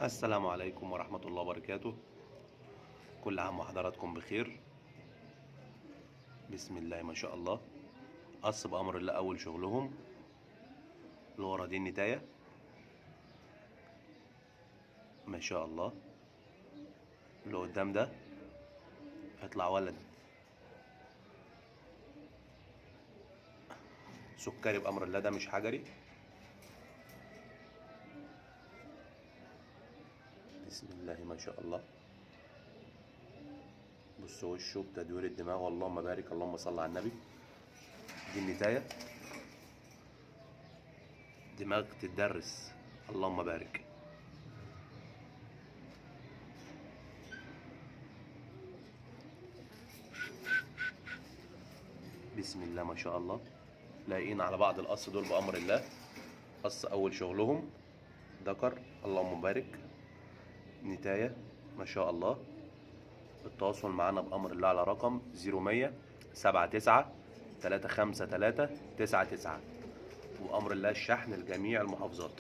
السلام عليكم ورحمة الله وبركاته. كل عام وحضراتكم بخير. بسم الله ما شاء الله. قص بأمر الله أول شغلهم. اللي ورا دي النتاية ما شاء الله. اللي قدام ده هيطلع ولد سكري بأمر الله، ده مش حجري. بسم الله ما شاء الله. بص وشه بتدوير الدماغ، اللهم بارك اللهم صل على النبي. دي النتاية، دماغ تتدرس، اللهم بارك. بسم الله ما شاء الله. لاقيين على بعض القص دول بأمر الله. قص أول شغلهم ذكر، اللهم بارك. نتاية ما شاء الله. التواصل معانا بأمر الله على رقم 0100 79 353 99، وأمر الله الشحن لجميع المحافظات.